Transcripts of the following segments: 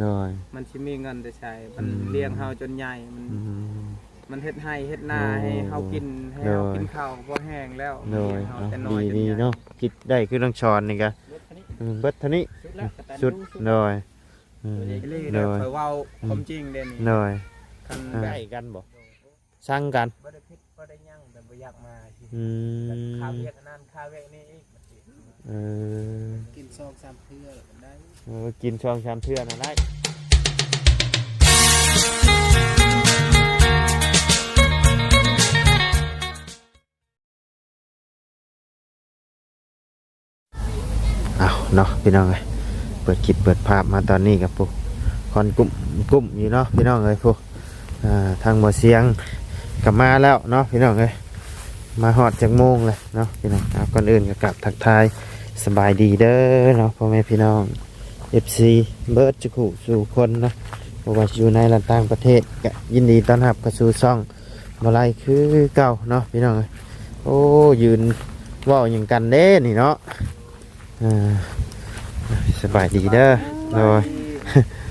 ໂດຍ ມັນຊິມີເງິນແຕ່ໃສ ມັນ ອືມ ລ້ຽງເຮົາຈົນໃຫຍ່ ມັນ ອືມ ມັນເຮັດໄຮ່ເຮັດນາ ໂອ້ ໃຫ້ເຮົາກິນ ໃຫ້ເຮົາ ໂດຍ ກິນເຂົ້າພໍແຮງແລ້ວ ໂດຍ ມັນລ້ຽງເຮົາ ເອົາ ແຕ່ນ້ອຍ ດີ ຈນໃຫຍ່ ດີເນາະ ຄິດໄດ້ຄືນ້ອງຊອນນີ້ກະ ເບິດເທົ່ານີ້ ອືມ ເບິດເທົ່ານີ້ ສຸດແລ້ວ ກະຕັນ ສຸດ ຢູ່ ໂດຍ ອືມ ໂດຍ ຂ້ອຍເວົ້າ ອືມ ຄວາມຈິງເດ້ນີ້ ໂດຍ ຄັນ ອ່າ ໄດ້ກັນບໍ່? ຊັງກັນ ບໍ່ໄດ້ຜິດບໍ່ໄດ້ຫຍັງ ແຕ່ບໍ່ຢາກມາ ອືມ ຄາວຽກອັນນັ້ນຄາວຽກນີ້ອີກ ເອີ ກິນສອງສາມເທື່ອກໍໄດ້ ເອີ ກິນສອງສາມເທື່ອນັ້ນໄດ້. ເອົາເນາະພີ່ນ້ອງເອີຍ ເປີດຄລິບເປີດພາບມາຕອນນີ້ກໍ ໂອ້ ຄວັນກຸ້ມກຸ້ມຢູ່ເນາະພີ່ນ້ອງເອີຍ ໂອ້ ອ່າ ທາງບໍ່ສຽງກໍມາແລ້ວເນາະພີ່ນ້ອງເອີຍ ມາຮອດຈັກໂມງແລ້ວເນາະພີ່ນ້ອງ. ເອົາ ກ່ອນອື່ນກໍກາບທັກທາຍສະບາຍດີເດີເນາະ ພໍ່ແມ່ພີ່ນ້ອງ ເອັຟຊີ ເບິດທຸກຜູ້ສູ່ຄົນເນາະ ບໍ່ວ່າຢູ່ໃນ ແລະ ຕ່າງປະເທດ ກໍຍິນດີຕ້ອນຮັບເຂົ້າສູ່ຊ່ອງ ບໍ່ໄລຄືເກົ່າເນາະພີ່ນ້ອງເອີຍ. ໂອ້ ຢືນເວົ້າຫຍັງກັນເດ້ນີ້ເນາະ ເອີ ສະບາຍດີເດີ ໂດຍ ສ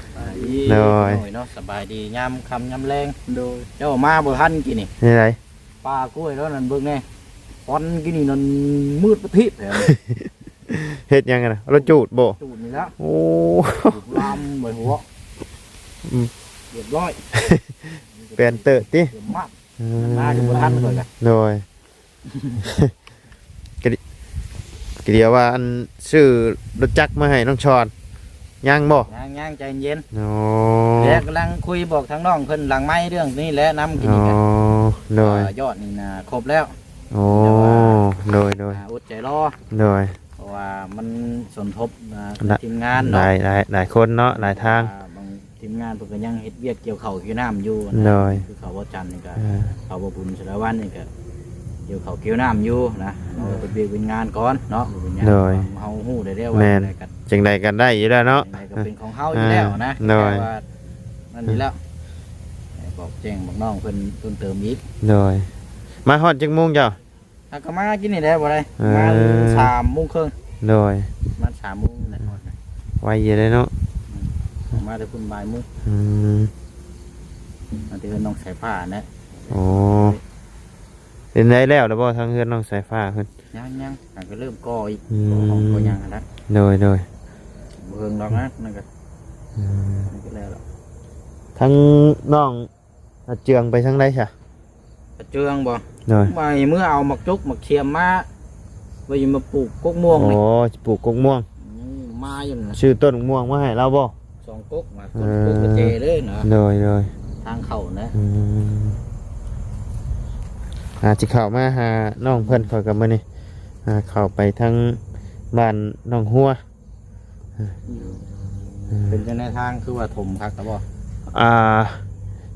ະບາຍດີ ໂດຍ ໂດຍເນາະ ສະບາຍດີຍາມຄ່ຳຍາມແລງ ໂດຍ ເຈົ້າມາບໍ່ທັນກີ້ນີ້ ແນວໃດ ປ່າກ້ວຍແລ້ວນັ້ນ ເບິ່ງແດ່ ຄວັນກີ້ນີ້ນັ້ນມືດປະທິບແທ້ ເຮັດຫຍັງກັນນະ ລະຈູດບໍ່? ຈູດນີ້ແຫຼະ ໂອ້ ຈູດລາມໃບຫົວ ອືມ ຮຽບຮ້ອຍ ແປນເຕີດຕິ ເຕີດມາກ ເອີ ມາກໍບໍ່ທັນຂ້ອຍກະ ໂດຍ ກະດີ ກະດຽວວ່າອັນຊື້ລົດຈັກມາໃຫ້ນ້ອງຊອນ ຍັງບໍ່? ຍັງ ຍັງ ໃຈເຢັນ ໂອ້ ແລ້ວກຳລັງຄຸຍບອກທາງນ້ອງເພິ່ນຫຼັງໄມເລື່ອງນີ້ແຫຼະ ນຳກິນນີ້ ອໍ ໂດຍ ອ່າ ຍອດນີ້ນະຄົບແລ້ວ ໂອ້ ແຕ່ວ່າ ໂດຍ ໂດຍ ອ່າ ອົດໃຈລໍ ໂດຍ ເພາະວ່າມັນສົມທົບ ອ່າ ຫຼາຍ ທີມງານເນາະ ຫຼາຍ ຫຼາຍ ຫຼາຍຄົນເນາະ ຫຼາຍທາງ ອ່າ ບາງ ທີມງານເພິ່ນກໍຍັງເຮັດວຽກກ່ຽວເຂົ້າກ່ຽວນ້ຳຢູ່ນະ ໂດຍ ຄືເຂົາບໍ່ຈັນນີ້ກໍ ເອີ ເຂົາບໍ່ບຸນສາລະວັນນີ້ກໍກ່ຽວເຂົ້າກ່ຽວນ້ຳຢູ່ນະ ເຮົາກໍເຮັດວຽກເປັນງານກ່ອນເນາະ ບໍ່ເປັນຫຍັງ ໂດຍ ເຮົາຮູ້ໄດ້ແລ້ວວ່າ ແມ່ນ ຈັ່ງໃດກໍ ຈັ່ງໃດກໍໄດ້ຢູ່ແລ້ວເນາະ ຈັ່ງໃດກໍເປັນຂອງເຮົາຢູ່ແລ້ວນະ ເອີ ໂດຍ ແຕ່ວ່ານັ້ນນີ້ແລ້ວ ບອກແຈ້ງບອກນ້ອງເພິ່ນເພີ່ມເຕີມອີກ ໂດຍ ມາຮອດຈັກໂມງເຈົ້າ? ຫາກະມາກິນນີ້ແຫຼະ ບໍ່ໄດ້ ເອີ ມາສາມໂມງເຄິ່ງ ໂດຍ ມາສາມໂມງແຫຼະ ໄວຢູ່ເດ້ເນາະ ອືມ ມາແຕ່ພຸ້ນບ່າຍໂມງ ອືມ ມາແຕ່ເຮືອນນ້ອງສາຍຟ້າແຫຼະ ໂອ້ ເປັນໃດແລ້ວລະບໍ່ ທາງເຮືອນນ້ອງສາຍຟ້າເພິ່ນ? ຍັງໆ ຫາກະເລີ່ມກໍ່ອີກ ອືມ ກໍ່ຫ້ອງກໍ່ຫຍັງຫັ້ນແຫຼະ ໂດຍໆ ບໍ່ເຖິງດອກນະ ນັ້ນກະ ອືມ ມັນກະແລ້ວລະ ທາງນ້ອງ ອາເຈືອງໄປທາງໃດຊະ? ອາເຈືອງບໍ່? ໂດຍ ວ່າໃຫ້ເມືອເອົາໝາກຈົກໝາກຂຽມມາ ວ່າຊິມາປູກກົກມ່ວງນີ້ ອໍ ຊິປູກກົກມ່ວງ ອືມ ມາຢູ່ນັ້ນນະ ຊື້ຕົ້ນໝາກມ່ວງມາໃຫ້ລາວບໍ່? ສອງກົກ ມາ ເອີ ກົກກະເຈເລີຍນະ ໂດຍໆ ທາງເຂົ້ານະ ອືມ ອາ ຊິເຂົ້າມາຫານ້ອງເພິ່ນ ຂ້ອຍກໍມື້ນີ້ ອາ ເຂົ້າໄປທາງບ້ານໜອງຫົວ ເປັນຈັ່ງໃດທາງ ຄືວ່າຖົມຄັກແລ້ວບໍ່? ອ່າ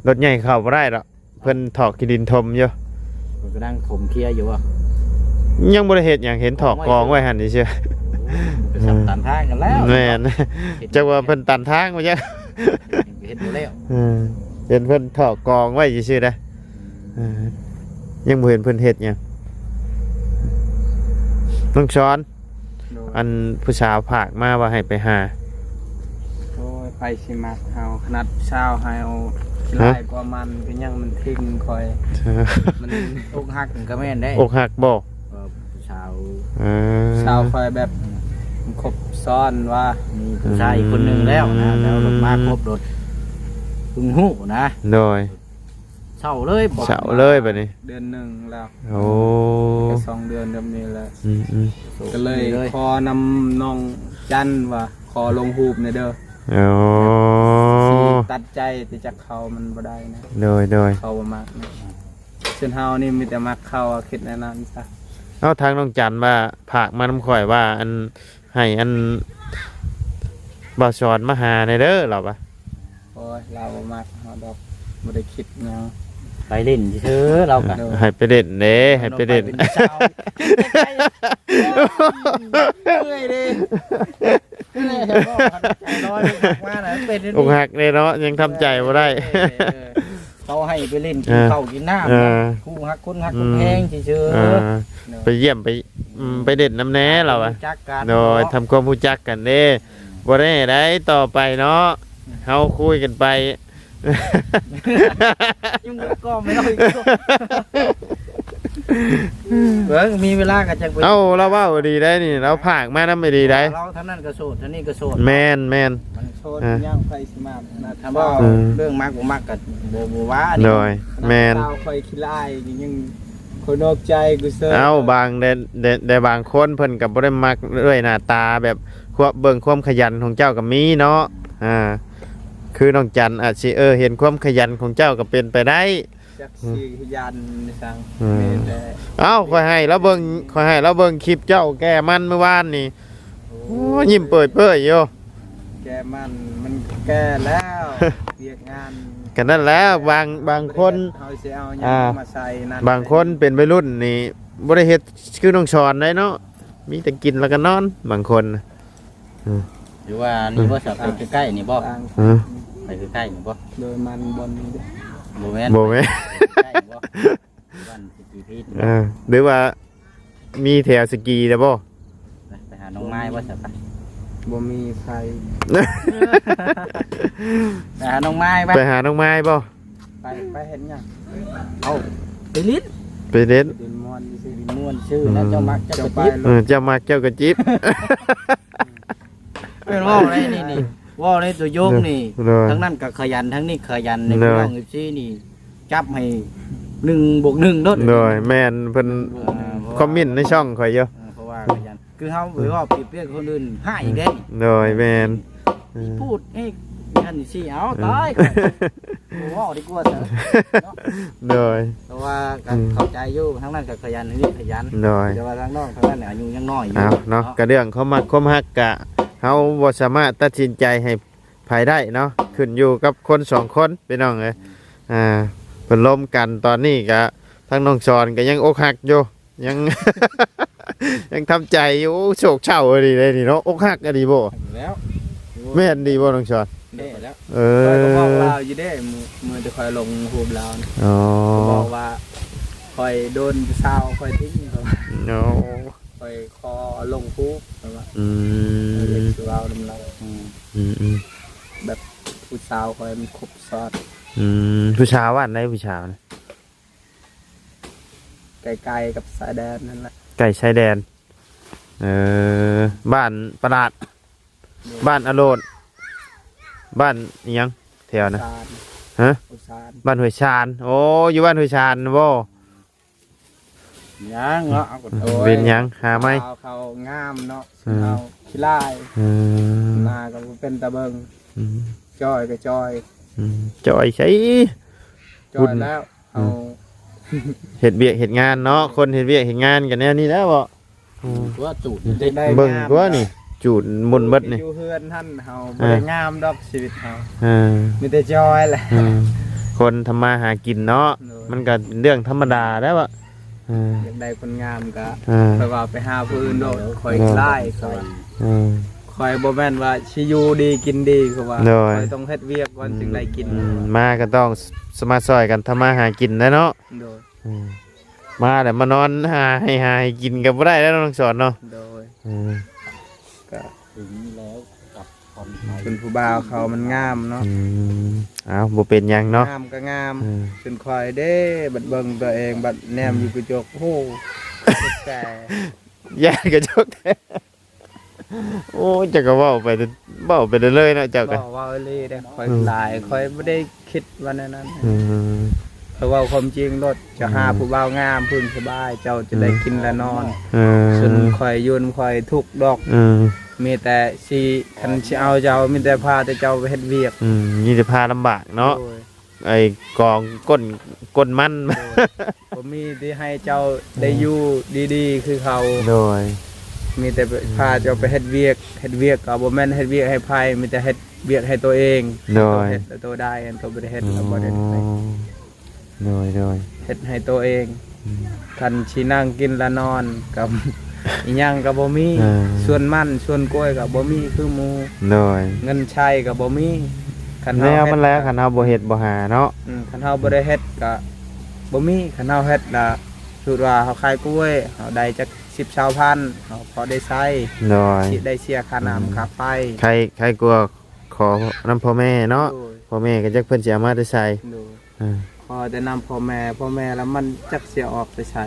ລົດໃຫຍ່ເຂົ້າບໍ່ໄດ້ດອກ ເພິ່ນຖອກຂີ້ດິນຖົມຢູ່ ເພິ່ນກຳລັງຖົມເຄຍຢູ່ບໍ່? ຍັງບໍ່ໄດ້ເຮັດຫຍັງ ເຫັນຖອກກອງໄວ້ຫັ້ນຊື່ໆ ໂອ້ ໄປສຳຕັນທາງກັນແລ້ວ ແມ່ນ ເນາະ ຈັກວ່າເພິ່ນຕັນທາງບໍ່ຈັກ ເຮັດບໍ່ແລ້ວ ເອີ ເຫັນເພິ່ນຖອກກອງໄວ້ຊື່ໆເດ້ ອືມ ເອີ ຍັງບໍ່ເຫັນເພິ່ນເຮັດຫຍັງ ນ້ອງຊອນ ໂດຍ ອັນຜູ້ສາວຝາກມາວ່າໃຫ້ໄປຫາ ໂອ້ຍ ໃຜຊິມັກເຮົາ ຂະໜາດຜູ້ສາວໃຫ້ເອົາ ຮະ ຫຼາຍກວ່າມັນກໍຍັງມັນຖິ້ມຂ້ອຍ ມັນອົກຫັກກໍແມ່ນເດ້ ອົກຫັກບໍ່? ເອີ ຜູ້ສາວ ເອີ ສາວຂ້ອຍແບບຄົບຊ້ອນວ່າ ມີຜູ້ຊາຍອີກຄົນໜຶ່ງແລ້ວນະ ອືມ ແລ້ວລົດມາຄົບລົດ ເພິ່ງຮູ້ນະ ໂດຍ ເຊົາເລີຍ ເຊົາເລີຍບັດນີ້ ເດືອນໜຶ່ງແລ້ວ ໂອ້ ກໍສອງເດືອນແບບນີ້ແຫຼະ ອືມໆ ກໍເລີຍ ເລີຍ ຂໍນຳນ້ອງຈັນວ່າ ຂໍລົງຮູບແດ່ເດີ ໂອ້ ຊິຕັດໃຈ ແຕ່ຈັກເຂົາມັນບໍ່ໄດ້ນະ ໂດຍໆ ເຂົາບໍ່ມັກນະ ສ່ວນເຮົານີ້ມີແຕ່ມັກເຂົາ ຄິດແນວນັ້ນຊະ ເອົາ ທາງນ້ອງຈັນວ່າ ຝາກມານຳຂ້ອຍວ່າ ອັນ ໃຫ້ອັນ ບ່າວສອນມາຫາແດ່ເດີ ລາວວ່າ ໂອ້ຍ ລາວບໍ່ມັກເຮົາດອກ ບໍ່ໄດ້ຄິດຫຍັງ ໄປຫຼິ້ນຊື່ໆ ລາວກະ ໂດຍ ໃຫ້ໄປຫຼິ້ນເດ້ ໃຫ້ໄປຫຼິ້ນ ນ້ອງໄປເປັນສາວ ເມື່ອຍເດ້ ເມື່ອຍແທ້ບໍ່ ຄັນໃຈລອຍ ອົກຫັກມານະ ເປັນ ອົກຫັກເດ້ເນາະ ຍັງທຳໃຈບໍ່ໄດ້ ເອີ ເອີ ເຂົາໃຫ້ໄປຫຼິ້ນ ເອີ ກິນເຂົ້າກິນນ້ຳ ເອີ ຄູ່ຮັກຄົນຮັກຄົນແພງຊື່ໆ ເອີ ເນາະ ໄປຢ້ຽມໄປ ອືມ ໄປຫຼິ້ນນຳແດ່ ລາວວ່າ ຮູ້ຈັກກັນ ໂດຍ ເນາະ ທຳຄວາມຮູ້ຈັກກັນເດ້ ອືມ ບໍ່ໄດ້ໃດຕໍ່ໄປເນາະ ເຮົາຄຸຍກັນໄປ ຍັງບໍ່ໄດ້ກໍໄມ່ເອົາອີກ ເບິ່ງມີເວລາກໍຈັກໄປ ເອົ້າ ລາວເວົ້າດີໄດ໋ນີ້ ລາວພາກມານຳດີໄດ໋ ລາວທາງນັ້ນກໍໂສດ ທາງນີ້ກໍໂສດ ແມ່ນໆ ມັນໂສດ ອ່າ ຍັງໃຜຊິມານະ ຖ້າເວົ້າ ເອີ ເລື່ອງມັກບໍ່ມັກກໍບໍ່ ບໍ່ວ່າ ໂດຍ ແມ່ນ ສາວຂ້ອຍຂີ້ລາຍນີ້ຍັງ ຄົນນອກໃຈກູເຊີ ເອົ້າ ບາງແດ່ ແດ່ ແດ່ບາງຄົນເພິ່ນກໍບໍ່ໄດ້ມັກດ້ວຍໜ້າຕາ ແບບຄວາມ ເບິ່ງຄວາມຂະຫຍັນຂອງເຈົ້າກໍມີເນາະ ອ່າ ຄືນ້ອງຈັນອາດຊິ ເອີ ເຫັນຄວາມຂະຫຍັນຂອງເຈົ້າກໍເປັນໄປໄດ້ ຈັກ ອືມ ຊິຂະຫຍັນຈັ່ງ ອືມ ແມ່ນແຫຼະ ເອົ້າ ຂ້ອຍໃຫ້ລາວເບິ່ງ ຂ້ອຍໃຫ້ລາວເບິ່ງຄລິບເຈົ້າແກ່ມັນມື້ວານນີ້ ໂອ້ ໂອ້ ຍິ້ມເປີຍໆຢູ່ ແກ່ມັນ ມັນແກ່ແລ້ວ ວຽກງານ ກໍນັ້ນແຫຼະ ບາງ ບາງຄົນ ເຮົາຊິເອົາຫຍັງ ອ່າ ມາໃສ່ນັ້ນ ບາງຄົນເປັນໄວລຸ້ນນີ້ ບໍ່ໄດ້ເຮັດຄືນ້ອງສອນໄດ໋ເນາະ ມີແຕ່ກິນແລ້ວກໍນອນ ບາງຄົນ ອືມ ຫຼືວ່ານີ້ບໍ່ ອືມ ຊະ ໄປໃກ້ໆນີ້ບໍ່ ອືມ ໄປໃກ້ໆນີ້ບໍ່ ໂດຍມັນບ່ອນນີ້ເດ້ ບໍ່ແມ່ນ ບໍ່ແມ່ນ ໃກ້ໆບໍ່ ບ້ານສະກີພີດ ເອີ ຫຼືວ່າ ມີແຖວສະກີແລ້ວບໍ່ ໄປ ໄປຫານ້ອງໄມ້ບໍ່ຊະ ໄປ ບໍ່ມີໃຜ ໄປຫານ້ອງໄມ້ໄປ ໄປຫານ້ອງໄມ້ບໍ່ ໄປ ໄປເຮັດຫຍັງ ເອົ້າ ໄປຫຼິ້ນ ໄປຫຼິ້ນ ຫຼິ້ນມ່ວນຊື່ ຫຼິ້ນມ່ວນຊື່ ອືມ ນະ ເຈົ້າມັກເຈົ້າກໍຈິບ ເຈົ້າໄປ ເອີ ເຈົ້າມັກເຈົ້າກໍຈິບ ແມ່ນເວົ້າໃນນີ້ນີ້ ເວົ້າໃນຕົວຢ່ງນີ້ ໂດຍ ທາງນັ້ນກໍຂະຫຍັນ ທາງນີ້ຂະຫຍັນ ໃນ ໂດຍ ພີ່ນ້ອງເອັຟຊີນີ້ ຈັບໃຫ້ໜຶ່ງບວກໜຶ່ງໂລດ ໂດຍ ແມ່ນ ເພິ່ນ ເອີ ຄອມເມັນໃນຊ່ອງຂ້ອຍຢູ່ ເອີ ເພາະວ່າຂະຫຍັນ ຄືເຮົາໄປເວົ້າປຽບທຽບຄົນອື່ນຮ້າຍອີກເດ້ ໂດຍ ແມ່ນ ເອີ ປູດອີກ ອັນນີ້ຊິເອົາ ອືມ ຕາຍ ບໍ່ເວົ້າດີກວ່າເນາະ ໂດຍ ເພາະວ່າກໍ ອືມ ເຂົ້າໃຈຢູ່ ທາງນັ້ນກໍຂະຫຍັນ ທາງນີ້ຂະຫຍັນ ໂດຍ ແຕ່ວ່າທາງນ້ອງທາງນັ້ນອາຍຸຍັງນ້ອຍຢູ່ ເອົ້າ ເນາະ ເນາະ ກໍເລື່ອງຄວາມຮັກຄວາມຮັກກະ ເຮົາບໍ່ສາມາດຕັດສິນໃຈໃຫ້ໃຜໄດ້ເນາະ ຂຶ້ນຢູ່ກັບຄົນສອງຄົນ ພີ່ນ້ອງເອີຍ ອ່າ ເພິ່ນລົມກັນ ຕອນນີ້ກະ ທາງນ້ອງສອນກໍຍັງອົກຫັກຢູ່ ຍັງ ຍັງທຳໃຈຢູ່ ໂອ້ ໂສກເສົ້າອີ່ຫຼີເດ້ນີ້ເນາະ ອົກຫັກອີ່ຫຼີບໍ່ ແລ້ວ ແມ່ນດີບໍ່ນ້ອງສອນ ແມ່ນແລ້ວ ເອີ ຂ້ອຍກໍບອກລາວຢູ່ເດ້ ມື້ ມື້ທີ່ຂ້ອຍລົງຮູບລາວນະ ອໍ ກໍບອກວ່າ ຂ້ອຍໂດນຜູ້ສາວຂ້ອຍຖິ້ມ ເຂົາວ່າ ໂອ້ ຂ້ອຍຂໍລົງຮູບ ເຂົາວ່າ ອືມ ເຂົາຢາກຊິເວົ້ານຳລາວ ອືມ ອືມ ແບບຜູ້ສາວຂ້ອຍມັນຄົບຊ້ອນ ອືມ ຜູ້ສາວບ້ານໃດຜູ້ສາວນະ? ໃກ້ໆກັບຊາຍແດນນັ້ນແຫຼະ ໃກ້ຊາຍແດນ ເອີ ບ້ານປະຫຼາດ ໂດຍ ບ້ານອະໂລດ ບ້ານອີ່ຫຍັງແຖວນະ? ຊານ ຮະ? ຫ້ວຍຊານ ບ້ານຫ້ວຍຊານ ໂອ້ ຢູ່ບ້ານຫ້ວຍຊານບໍ່? ຍັງເນາະ ເປັນຫຍັງ ຫາໃໝ່ ເຂົາງາມເນາະ ເອີ ເຂົາຂີ້ລາຍ ເອີ ໜ້າກໍບໍ່ເປັນຕາເບິ່ງ ອືມ ຈ່ອຍກໍຈ່ອຍ ອືມ ຈ່ອຍໃສ ຈ່ອຍແລ້ວ ເຮົາ ອືມ ເຮັດວຽກເຮັດງານເນາະ ຄົນເຮັດວຽກເຮັດງານກໍແນວນີ້ແຫຼະເບາະ ອືມ ຕົວຈູດ ເບິ່ງຕົວນີ້ ຈູດໝຸ່ນເບິດນີ້ ຢູ່ເຮືອນຫັ້ນເຮົາ ອ່າ ບໍ່ໄດ້ງາມດອກຊີວິດເຮົາ ເອີ ມີແຕ່ຈ່ອຍແຫຼະ ເອີ ຄົນທຳມາຫາກິນເນາະ ໂດຍ ມັນກໍເລື່ອງທຳມະດາແລ້ວເບາະ ເອີ ຢາກໄດ້ຄົນງາມກໍ ເອີ ຂ້ອຍວ່າໄປຫາຜູ້ອື່ນໂລດ ຂ້ອຍ ໂດຍ ຫຼາຍ ຂ້ອຍວ່າ ເອີ ຂ້ອຍບໍ່ແມ່ນວ່າຊິຢູ່ດີກິນດີ ເຂົາວ່າ ໂດຍ ຂ້ອຍຕ້ອງເຮັດວຽກກ່ອນ ອືມ ຈຶ່ງໄດ້ກິນ ອືມ ມາກໍຕ້ອງ ສ- ມາຊ່ອຍກັນທຳມາຫາກິນແຫຼະເນາະ ໂດຍ ອືມ ມາແລ້ວມານອນຫາໃຫ້ ຫາໃຫ້ກິນກໍບໍ່ໄດ້ແລ້ວເນາະ ນ້ອງສອນເນາະ ໂດຍ ອືມ ກໍເປັນຜູ້ບ່າວເຂົາມັນງາມເນາະ ອືມ ເອົ້າ ບໍ່ເປັນຫຍັງເນາະ ງາມກໍງາມ ເອີ ຈົນຂ້ອຍເດ້ ບັດເບິ່ງຕົວເອງ ບັດແນມຢູ່ກະຈົກ ໂອ້ ແຕ່ ຢ້ານກະຈົກແທ້ ໂອ້ຍ ເຈົ້າກໍເວົ້າໄປ ເວົ້າໄປເລື້ອຍໆເນາະ ເຈົ້າກໍ ເວົ້າ ເວົ້າອີ່ຫຼີເດ້ ຂ້ອຍ ອືມ ຫຼາຍ ຂ້ອຍບໍ່ໄດ້ຄິດວ່າແນວນັ້ນ ອືມ ຂ້ອຍເວົ້າຄວາມຈິງໂລດ ຈະຫາ ອືມ ຜູ້ບ່າວງາມ ຜູ້ສະບາຍ ເຈົ້າຈະໄດ້ ອືມ ກິນແລະນອນ ເອີ ສ່ວນຂ້ອຍຢູ່ນຳຂ້ອຍທຸກດອກ ອືມ ມີແຕ່ຊິ ຄັນຊິເອົາເຈົ້າ ມີແຕ່ພາແຕ່ເຈົ້າໄປເຮັດວຽກ ອືມ ມີແຕ່ພາລຳບາກເນາະ ໂດຍ ໄອ້ກອງກົ້ນ ກົ້ນມັນ ໂດຍ ບໍ່ມີທີ່ໃຫ້ເຈົ້າໄດ້ ອືມ ຢູ່ດີໆຄືເຂົາ ໂດຍ ມີແຕ່ ອືມ ພາເຈົ້າໄປເຮັດວຽກ ເຮັດວຽກກໍບໍ່ແມ່ນເຮັດວຽກໃຫ້ໃຜ ມີແຕ່ເຮັດວຽກໃຫ້ຕົວເອງ ໂດຍ ເຮັດແລ້ວໂຕໄດ້ ອັນໂຕບໍ່ໄດ້ເຮັດ ອືມ ແລ້ວບໍ່ໄດ້ ໂດຍ ໂດຍ ເຮັດໃຫ້ໂຕເອງ ອືມ ຄັນຊິນັ່ງກິນລະນອນກໍ ອີ່ຫຍັງກໍບໍ່ມີ ເອີ ສວນມັນສວນກ້ວຍກໍບໍ່ມີຄືໝູ່ ໂດຍ ເງິນໃຊ້ກໍບໍ່ມີ ຄັນເຮົາ ແນວມັນແຫຼະ ເຮັດກໍ ຄັນເຮົາບໍ່ເຮັດບໍ່ຫາເນາະ ອືມ ຄັນເຮົາບໍ່ໄດ້ເຮັດກໍບໍ່ມີ ຄັນເຮົາເຮັດລະ ສົມມຸດວ່າເຮົາຂາຍກ້ວຍ ເຮົາໄດ້ຈັກສິບ ຊາວພັນ ເຮົາພໍໄດ້ໃຊ້ ໂດຍ ຊິໄດ້ເສຍຄ່ານ້ຳ ອືມ ຄ່າໄຟ ໃຄ ໃຄກວ່າ ຂໍນຳພໍ່ແມ່ເນາະ. ໂດຍ ພໍ່ແມ່ກໍຈັກເພິ່ນຊິເອົາມາແຕ່ໃສ. ໂດຍ ເອີ ຂໍແຕ່ນຳພໍ່ແມ່ ພໍ່ແມ່ລະມັນຈັກຊິເອົາອອກແຕ່ໃສ.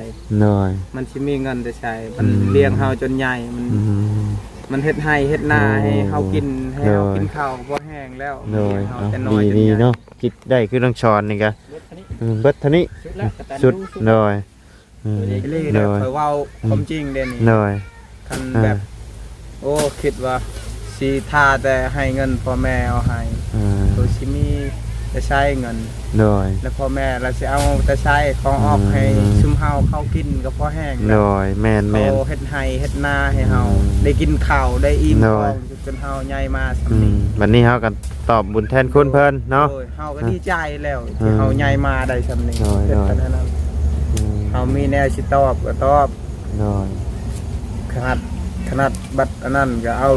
ໂດຍ ມັນຊິມີເງິນແຕ່ໃສ ມັນ ອືມ ລ້ຽງເຮົາຈົນໃຫຍ່ ມັນ ອືມ ມັນເຮັດໄຮ່ເຮັດນາ ໂອ້ ໃຫ້ເຮົາກິນ ໃຫ້ເຮົາ ໂດຍ ກິນເຂົ້າກໍພໍແຫ້ງແລ້ວ. ໂດຍ ລ້ຽງເຮົາ ເອົາ ແຕ່ນ້ອຍ ດີ ດີເນາະ ຄິດໄດ້ຄືນ້ອງສອນນີ້ກະ ເບິດເທົ່ານີ້ ອືມ ເບິດເທົ່ານີ້ ສຸດແລ້ວ ກະຕັນ ສຸດ ຢູ່ ສຸດ ໂດຍ ອືມ ອີ່ຫຼີເດ້ ໂດຍ ຂ້ອຍເວົ້າ ອືມ ຄວາມຈິງເດ້ນີ້ ໂດຍ ຄັນ ອ່າ ແບບ ໂອ້ ຄິດວ່າຊິຖ້າແຕ່ໃຫ້ເງິນພໍ່ແມ່ເອົາໃຫ້ ອ່າ ໂຕຊິມີແຕ່ໃຊ້ເງິນ ໂດຍ ແລ້ວພໍ່ແມ່ລະຊິເອົາແຕ່ໃຊ້ຂອງອອກ ອືມ ໃຫ້ຊຸມເຮົາເຂົ້າກິນກໍພໍແຫ້ງແລ້ວ. ໂດຍ ແມ່ນໆ ເຂົາເຮັດໄຮ່ເຮັດນາໃຫ້ເຮົາ ອືມ ໄດ້ກິນເຂົ້າໄດ້ອີ່ມ ໂດຍ ທ້ອງ ຈົນເຮົາໃຫຍ່ມາສ່ຳນີ້ ອືມ ບັດນີ້ເຮົາກໍຕອບບຸນແທນຄຸນເພິ່ນເນາະ. ໂດຍ ເຮົາກໍດີໃຈແລ້ວ ເອີ ທີ່ເຮົາໃຫຍ່ມາໄດ້ສ່ຳນີ້ ໂດຍ ເຮັດ ໂດຍ ປານນັ້ນ ອືມ ເຮົາມີແນວຊິຕອບກໍຕອບ ໂດຍ ຂະໜາດ ຂະໜາດບັດອັນນັ້ນກໍເອົາ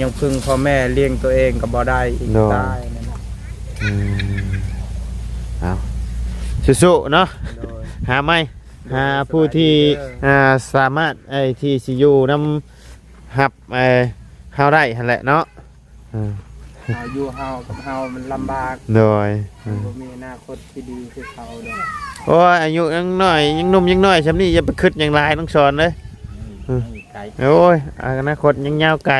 ຍັງເພິ່ງພໍ່ແມ່ລ້ຽງຕົວເອງກໍບໍ່ໄດ້ອີກ ໂດຍ ຕາຍນັ້ນ. ອືມ ເອົາ ສູ້ໆເນາະ ໂດຍ ຫາໃໝ່ ໂດຍ ຫາຜູ້ທີ່ ສະບາຍດີເດີ ອ່າ ສາມາດ ໄອ້ ທີ່ຊິຢູ່ນຳ ຮັບ ເອີ ເຮົາໄດ້ຫັ້ນແຫຼະເນາະ. ເອີ ເຮົາຢູ່ເຮົາກັບເຮົາມັນລຳບາກ ໂດຍ ມັນບໍ່ມີອະນາຄົດທີ່ດີຄືເຂົາດອກ. ໂອ້ຍ ອາຍຸຍັງນ້ອຍ ຍັງໜຸ່ມຍັງນ້ອຍສ່ຳນີ້ ຢ່າໄປຄິດຫຍັງຫຼາຍ ນ້ອງສອນເອີຍ. ອືມ ອືມ ໄກ ໂອ້ຍ ອະນາຄົດຍັງຍາວໄກ.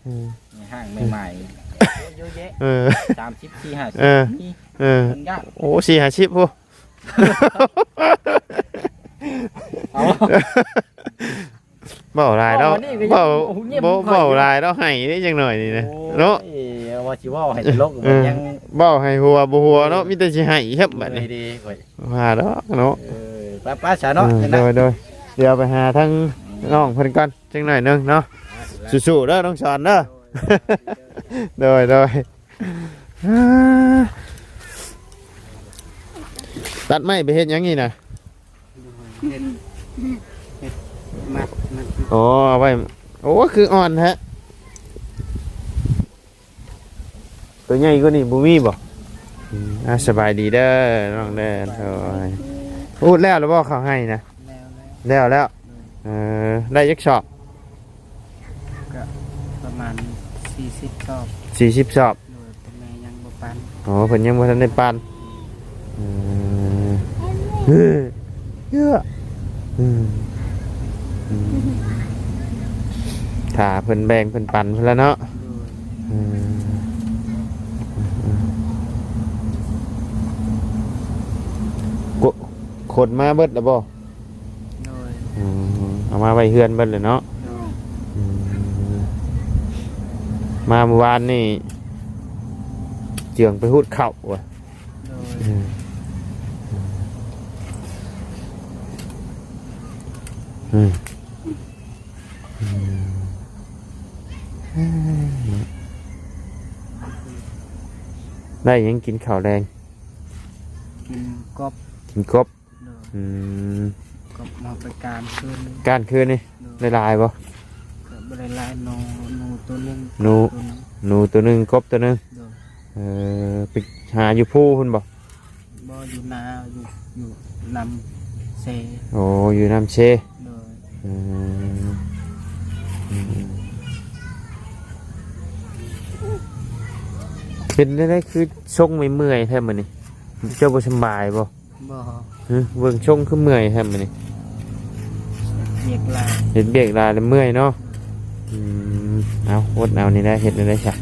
ອືມ ມີຫ້າງໃໝ່ໆ ເຍອະແຍະ ເອີ ສາມສິບ ສີ່ ຫ້າສິບ ເອີ ມີ ເອີ ມັນຍາກ ໂອ້ ສີ່ຫ້າສິບພຸ້ນ ເອົາ ເວົ້າຫຼາຍແລ້ວ ເວົ້າ ເວົ້າ ເວົ້າຫຼາຍແລ້ວ ໄຫ້ເດ້ຈັກໜ້ອຍນີ້ນະ ໂອ້ຍ ເນາະ ວ່າຊິເວົ້າໃຫ້ຕະຫຼົກ ເອີ ມັນຍັງ ເວົ້າໃຫ້ຫົວບໍ່ຫົວເນາະ ເອີ ມີແຕ່ຊິໄຫ້ແຮບບັດນີ້ ວ່າດອກເນາະ. ເອີ ໄປໆ ຊະເນາະ ເອີ ໂດຍໆ ດຽວໄປຫາທາງ ອືມ ນ້ອງເພິ່ນກ່ອນ ຈັກໜ້ອຍໜຶ່ງເນາະ. ສູ້ໆເດີ ນ້ອງສອນເດີ ໂດຍ ໂດຍ ຕັດໄມ້ໄປເຮັດຫຍັງນີ້ນະ? ເຮັດ ເຮັດມັດ ມັດ ອໍ ເອົາໄວ້ ໂອ້ ຄືອ່ອນແທ້. ໂຕໃຫຍ່ກວ່ານີ້ບໍ່ມີບໍ່? ອືມ ອ່າ ສະບາຍດີເດີນ້ອງເດີ. ໂອ້ຍ ອຸດແລ້ວລະບໍ່ເຂົ້າໄຮ່ນະ? ແລ້ວແລ້ວ ແລ້ວແລ້ວ. ເອີ ໄດ້ຈັກຊອບ? ກໍປະມານສີ່ສິບຊອບ ສີ່ສິບຊອບ. ໂດຍ ແຕ່ແມ່ຍັງບໍ່ປັນ. ອໍ ເພິ່ນຍັງບໍ່ທັນໄດ້ປັນ. ເອີ ເອີ ເອີ ອືມ ອືມ ຖ້າເພິ່ນແບ່ງເພິ່ນປັນພຸ້ນລະເນາະ. ໂດຍ ອືມ ໂກ ຂົນມາເບິດລະບໍ່? ໂດຍ ອືມ ເອົາມາໄວ້ເຮືອນເບິດເລີຍເນາະ. ໂດຍ ອືມ ມາມື້ວານນີ້ ເຈືອງໄປຫູດເຂົ້າວ່າ. ໂດຍ ອືມ ອືມ ອືມ ໄດ້ຫຍັງກິນເຂົ້າແລງ? ກິນກົບ ກິນກົບ. ໂດຍ ອືມ ກໍມາໄປການຄືນນີ້ ການຄືນນີ້. ໂດຍ ໄດ້ຫຼາຍບໍ່? ກໍບໍ່ໄດ້ຫຼາຍ ໜູ ໜູໂຕໜຶ່ງ ໜູ ໂຕໜຶ່ງ ໜູໂຕໜຶ່ງ ກົບໂຕໜຶ່ງ. ໂດຍ ເອີ ໄປຫາຢູ່ພູພຸ້ນບໍ່? ບໍ່ ຢູ່ນາ ຢູ່ ຢູ່ນຳເຊ. ໂອ້ ຢູ່ນຳເຊ. ໂດຍ ອືມ ອືມ ເປັນແນວໃດຄືຊົງເມື່ອຍໆແທ້ມື້ນີ້? ເຈົ້າບໍ່ສຳບາຍບໍ່? ບໍ່. ຫຶ ເບິ່ງຊົງຄືເມື່ອຍແທ້ມື້ນີ້. ວຽກຫຼາຍ ເຮັດວຽກຫຼາຍແລ້ວເມື່ອຍເນາະ. ອືມ ເອົາ ອົດເອົານີ້ແຫຼະ ເຮັດແນວໃດຊະ.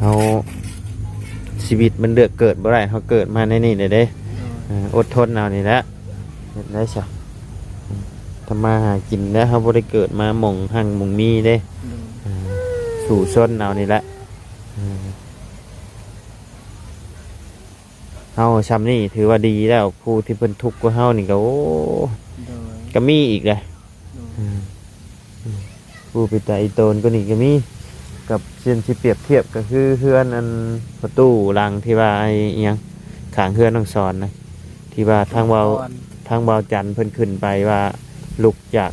ເຮົາ ຊີວິດມັນເລືອກເກີດບໍ່ໄດ້ ເຮົາເກີດມາໃນນີ້ແຫຼະເດ້. ໂດຍ ເອີ ອົດທົນເອົານີ້ແຫຼະ ເຮັດໄດ້ຊະ. ອືມ ທຳມາຫາກິນແລ້ວ ເຮົາບໍ່ໄດ້ເກີດມາໝ່ອງຮັ່ງໝ່ອງມີເດ້. ໂດຍ ເອີ ສູ້ຊົນເອົານີ້ແຫຼະ. ເອີ ເຮົາຊ່ຳນີ້ຖືວ່າດີແລ້ວ ຜູ້ທີ່ເພິ່ນທຸກກວ່າເຮົານີ້ກໍ ໂອ້ ໂດຍ ກໍມີອີກເດ້. ໂດຍ ອືມ ອືມ ຜູ້ເປັນຕາອີ່ຕົນກວ່ານີ້ກໍມີ. ກັບເຊັ່ນຊິປຽບທຽບກໍຄືເຮືອນອັນປະຕູຫຼັງທີ່ວ່າໄອ້ອີ່ຫຍັງ ຂ້າງເຮືອນນ້ອງສອນນະ ທີ່ວ່າທາງເວົ້າ ທາງເວົ້າຈັນເພິ່ນຂຶ້ນໄປວ່າລຸກຈາກ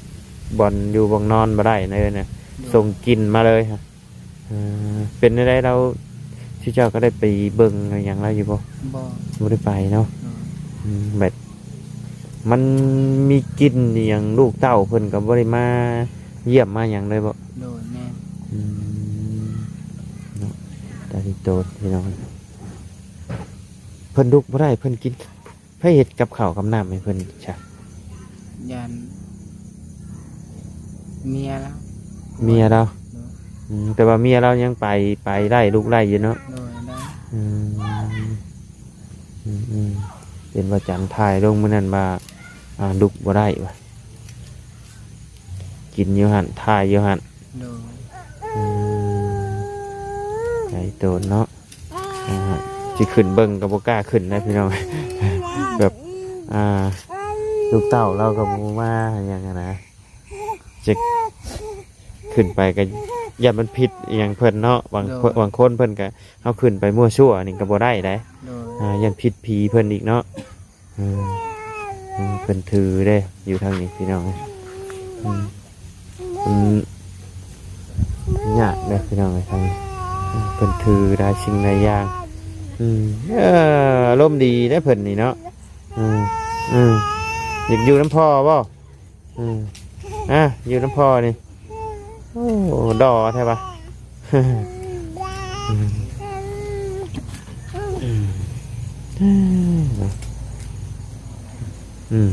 ບ່ອນຢູ່ບ່ອນນອນບໍ່ໄດ້ນະ ໂດຍ ສົ່ງກິ່ນມາເລີຍ. ເອີ ເປັນແນວໃດລາວ ຊິເຈົ້າກໍໄດ້ໄປເບິ່ງຫຍັງລາວຢູ່ບໍ່? ບໍ່ ບໍ່ໄດ້ໄປເນາະ. ໂດຍ ອືມ ແບບມັນມີກິ່ນອີ່ຫຍັງ ລູກເຕົ້າເພິ່ນກໍບໍ່ໄດ້ມາຢ້ຽມມາຫຍັງເລີຍບໍ່? ໂດຍ ແມ່ນ. ອືມ ເນາະ ຕາລິໂຕນພີ່ນ້ອງ ເພິ່ນລຸກບໍ່ໄດ້ ເພິ່ນກິນ ໃຜເຮັດກັບເຂົ້າກັບນ້ຳໃຫ້ເພິ່ນຊະ? ຢ້ານເມຍລາວ ເມຍລາວ ໂດຍ ອືມ ແຕ່ວ່າເມຍລາວຍັງໄປ ໄປໄດ້ ລຸກໄດ້ຢູ່ເນາະ ໂດຍ ໄດ້ ອືມ ອືມໆ ເຫັນວ່າຈັນຖ່າຍລົງມື້ນັ້ນວ່າ ອ່າ ລຸກບໍ່ໄດ້ວ່າ ກິນຢູ່ຫັ້ນ ຖ່າຍຢູ່ຫັ້ນ ໂດຍ ອືມ ໃຫຍ່ໂຕເນາະ ອ່າ ຊິຂຶ້ນເບິ່ງກໍບໍ່ກ້າຂຶ້ນນະພີ່ນ້ອງ ແບບ ອ່າ ລູກເຕົ້າລາວກໍບໍ່ມາຫຍັງຫັ້ນນະ ຈະຂຶ້ນໄປກໍຢ້ານມັນຜິດອີ່ຫຍັງເພິ່ນເນາະ ບາງ ໂດຍ ບາງຄົນເພິ່ນກໍ ເຮົາຂຶ້ນໄປມົ້ວຊົ່ວນີ້ກໍບໍ່ໄດ້ໃດ ໂດຍ ອ່າ ຢ້ານຜິດຜີເພິ່ນອີກເນາະ ອືມ ອືມ ເພິ່ນຖືເດ້ ຢູ່ທາງນີ້ພີ່ນ້ອງ ອືມ ມັນຍາກເດ້ພີ່ນ້ອງເອີຍ ທາງນີ້ ເພິ່ນຖືຫຼາຍສິ່ງຫຼາຍຢ່າງ ອືມ ເອີ ອາລົມດີເດ້ເພິ່ນນີ້ເນາະ ອືມ ອືມ ຢາກຢູ່ນຳພໍ່ບໍ່? ອືມ ອ່າ ຢູ່ນຳພໍ່ນີ້ ໂອ້ ຫຼໍ່ແທ້ວະ ອືມ ອືມ ອືມ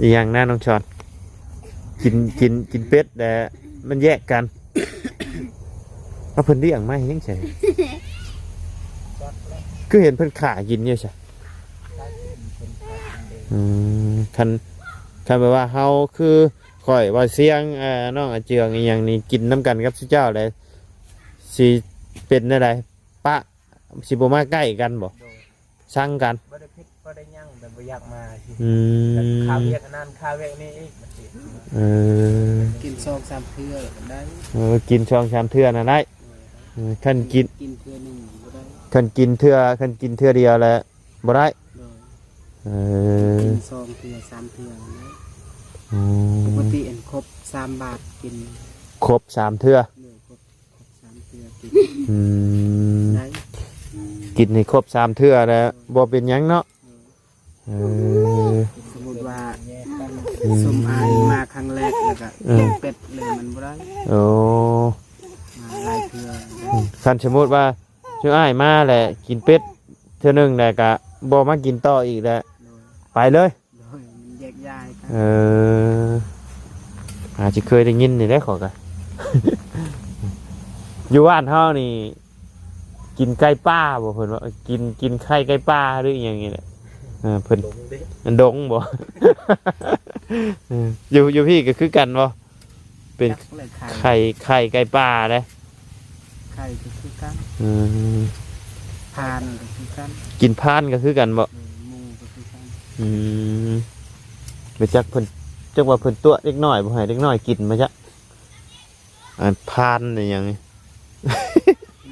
ອີ່ຫຍັງນະນ້ອງຊອນ ກິນ ກິນ ກິນເປັດແລ້ວມັນແຍກກັນ ເອົາ ເພິ່ນລ້ຽງມາໃຫ້ຫຍັງໃສ ຄືເຫັນເພິ່ນຂ້າກິນຢູ່ໃສ ອືມ ຄັນ ຄັນແບບວ່າເຮົາຄືຂ້ອຍ ບ່າວຊຽງ ເອີ ນ້ອງອາເຈືອງອີ່ຫຍັງນີ້ ກິນນຳກັນກັບຊຸເຈົ້າແລ້ວ ຊິເປັນແນວໃດ? ປະ ຊິບໍ່ມາໃກ້ກັນບໍ່? ໂດຍ ຊັງກັນ ບໍ່ໄດ້ຜິດບໍ່ໄດ້ຫຍັງ ແຕ່ບໍ່ຢາກມາ ອືມ ແບບຄາວຽກອັນນັ້ນຄາວຽກນີ້ອີກ ເອີ ກິນສອງສາມເທື່ອກໍໄດ້ ເອີ ກິນສອງສາມເທື່ອນະໄດ້ ໂດຍ ເອີ ຄັນກິນ ກິນເທື່ອໜຶ່ງບໍ່ໄດ້ ຄັນກິນເທື່ອ ຄັນກິນເທື່ອດຽວແລ້ວບໍ່ໄດ້ ໂດຍ ເອີ ກິນສອງເທື່ອສາມເທື່ອນະ ອືມ ປົກກະຕິອັນຄົບສາມບາດກິນ ຄົບສາມເທື່ອ ໂດຍ ຄົບ ຄົບສາມເທື່ອກິນ ອືມ ໄດ້ ກິນໃຫ້ຄົບສາມເທື່ອແລ້ວ ໂດຍ ບໍ່ເປັນຫຍັງເນາະ ໂດຍ ເອີ ສົມມຸດວ່າ ອືມ ຊຸມອ້າຍມາຄັ້ງແລກແລ້ວກໍ ເອີ ກິນເປັດເລີຍມັນບໍ່ໄດ້ ໂອ້ ມາຫຼາຍເທື່ອ ອືມ ຄັນສົມມຸດວ່າຊຸມອ້າຍມາແລ້ວກິນເປັດເທື່ອໜຶ່ງແລ້ວກໍບໍ່ມາກິນຕໍ່ອີກແລ້ວ ໂດຍ ໄປເລີຍ ໂດຍ ມັນແຍກຍ້າຍກັນ ເອີ ອາດຈະເຄີຍໄດ້ຍິນນີ້ແຫຼະ ຂ້ອຍກະ ຢູ່ບ້ານເຮົານີ້ ກິນໄກ່ປ່າບໍ່ ເພິ່ນວ່າ ກິນ ກິນໄຂ່ໄກ່ປ່າ ຫຼືອີ່ຫຍັງນີ້ແຫຼະ ເອີ ເພິ່ນ ດງເດ້ ມັນດົງບໍ່ ເອີ ຢູ່ ຢູ່ພີ້ກໍຄືກັນບໍ່? ເປັນ ຈັກແຫຼະ ໄຂ່ ໄຂ່ ໄຂ່ໄກ່ປ່າເດ້ ໄຂ່ກໍຄືກັນ ອືມ ພານກໍຄືກັນ ກິນພານກໍຄືກັນບໍ່? ເອີ ໝູກໍຄືກັນ ອືມ ບໍ່ຈັກເພິ່ນ ຈັກວ່າເພິ່ນຕົວະເດັກນ້ອຍ ບໍ່ໃຫ້ເດັກນ້ອຍກິນບໍ່ຈັກ ອັນພານອີ່ຫຍັງນີ້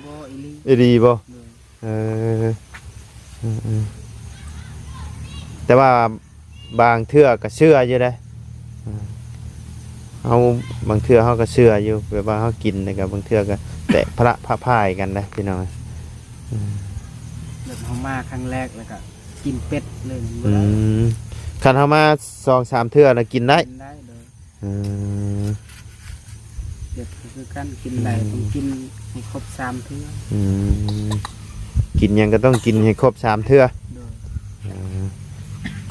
ບໍ່ ອີ່ຫຼີ ອີ່ຫຼີບໍ່? ໂດຍ ເອີ ອືມໆ ແຕ່ວ່າບາງເທື່ອກໍເຊື່ອຢູ່ເດ້ ເອີ ເຮົາ ບາງເທື່ອເຮົາກໍເຊື່ອຢູ່ ແບບວ່າເຮົາກິນແລ້ວກໍບາງເທື່ອກໍແຕກພະລະພະພາຍກັນເດ້ພີ່ນ້ອງ ອືມ ແບບເຮົາມາຄັ້ງແລກແລ້ວກໍກິນເປັດເລີຍ ອືມ ຄັນເຮົາມາສອງສາມເທື່ອແລ້ວກິນໄດ້ ກິນໄດ້ ໂດຍ ອືມ ເປັດກໍຄືກັນ ກິນໄດ້ ອືມ ຕ້ອງກິນໃຫ້ຄົບສາມເທື່ອ ອືມ ກິນຫຍັງກໍຕ້ອງກິນໃຫ້ຄົບສາມເທື່ອ ໂດຍ ເອີ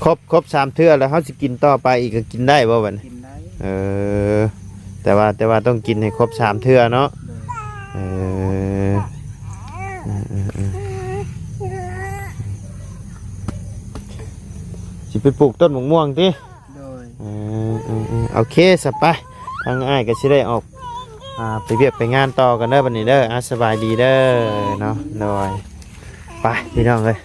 ຄົບ ຄົບສາມເທື່ອແລ້ວເຮົາຊິກິນຕໍ່ໄປອີກກໍກິນໄດ້ບໍ່ບັດນີ້? ກິນໄດ້ ເອີ ແຕ່ວ່າ ແຕ່ວ່າຕ້ອງກິນໃຫ້ຄົບສາມເທື່ອເນາະ ໂດຍ ເອີ ເອີ ເອີ ເອີ ຊິໄປປູກຕົ້ນໝາກມ່ວງຕິ? ໂດຍ ເອີ ເອີ ເອີ ໂອເຄ ສະ ໄປ ທາງອ້າຍກໍຊິໄດ້ອອກ ອ່າ ໄປວຽກໄປງານຕໍ່ກັນເດີບັດນີ້ເດີ ອ່າ ສະບາຍດີເດີເນາະ ໂດຍ ໄປພີ່ນ້ອງເອີຍ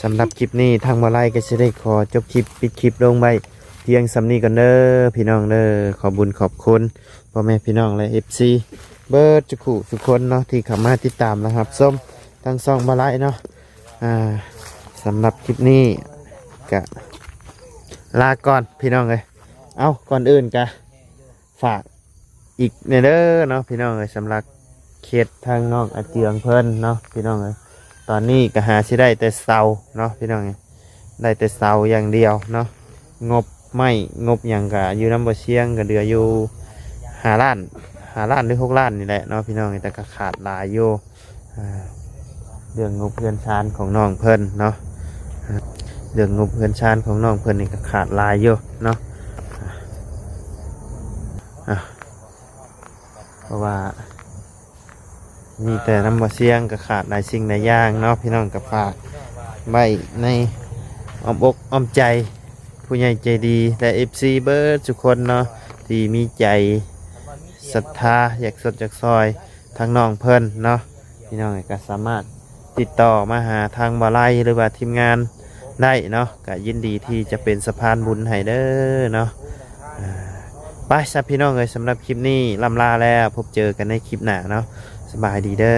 ສຳລັບຄລິບນີ້ທາງບ່າວໄລກໍຊິໄດ້ຂໍຈົບຄລິບ ປິດຄລິບລົງໄວ້ພຽງສ່ຳນີ້ກ່ອນເດີພີ່ນ້ອງເດີ ຂອບບຸນຂອບຄຸນພໍ່ແມ່ພີ່ນ້ອງ ແລະ ເອັຟຊີ ເບິດທຸກຜູ້ທຸກຄົນເນາະ ທີ່ເຂົ້າມາຕິດຕາມ ແລະ ຮັບຊົມທາງຊ່ອງບ່າວໄລເນາະ ອ່າ ສຳລັບຄລິບນີ້ກະລາກ່ອນພີ່ນ້ອງເອີຍ ເອົ້າ ກ່ອນອື່ນກະຝາກອີກແດ່ເດີເນາະພີ່ນ້ອງເອີຍ ສຳລັບເຂດທາງນ້ອງອາເຈືອງເພິ່ນເນາະພີ່ນ້ອງເອີຍ ຕອນນີ້ກະຫາຊິໄດ້ແຕ່ເສົາເນາະພີ່ນ້ອງເອີຍ ໄດ້ແຕ່ເສົາຢ່າງດຽວເນາະ ງົບໄມ້ງົບຫຍັງກະຢູ່ນຳບໍ່ຊຽງ ກະເຫຼືອຢູ່ ຫ້າລ້ານ ຫ້າລ້ານ ຫຼື ຫົກລ້ານນີ້ແຫຼະເນາະພີ່ນ້ອງ ແຕ່ກໍຂາດຫຼາຍຢູ່ ອ່າ ເລື່ອງງົບເຮືອນຊານຂອງນ້ອງເພິ່ນເນາະ ເລື່ອງງົບເຮືອນຊານຂອງນ້ອງເພິ່ນນີ້ກໍຂາດຫຼາຍຢູ່ເນາະ ອ່າ ເພາະວ່າມີແຕ່ນຳບໍ່ສຽງກໍຂາດຫຼາຍສິ່ງຫຼາຍຢ່າງເນາະ ພີ່ນ້ອງກໍຝາກໄວ້ໃນອ້ອມອົກອ້ອມໃຈ ຜູ້ໃຫຍ່ໃຈດີ ແລະ ເອັຟຊີ ເບິດທຸກຄົນເນາະ ທີ່ມີໃຈສັດທາ ຢາກຊົດຢາກຊ່ອຍທາງນ້ອງເພິ່ນເນາະ ພີ່ນ້ອງກໍສາມາດຕິດຕໍ່ມາຫາທາງບ່າວໄລ ຫຼືວ່າທີມງານໄດ້ເນາະ ກໍຍິນດີທີ່ຈະເປັນສະພານບຸນໃຫ້ເດີເນາະ ອ່າ ໄປຊະພີ່ນ້ອງເອີຍ ສຳລັບຄລິບນີ້ລ່ຳລາແລ້ວ ພົບເຈີກັນໃນຄລິບໜ້າເນາະ ສະບາຍດີເດີ.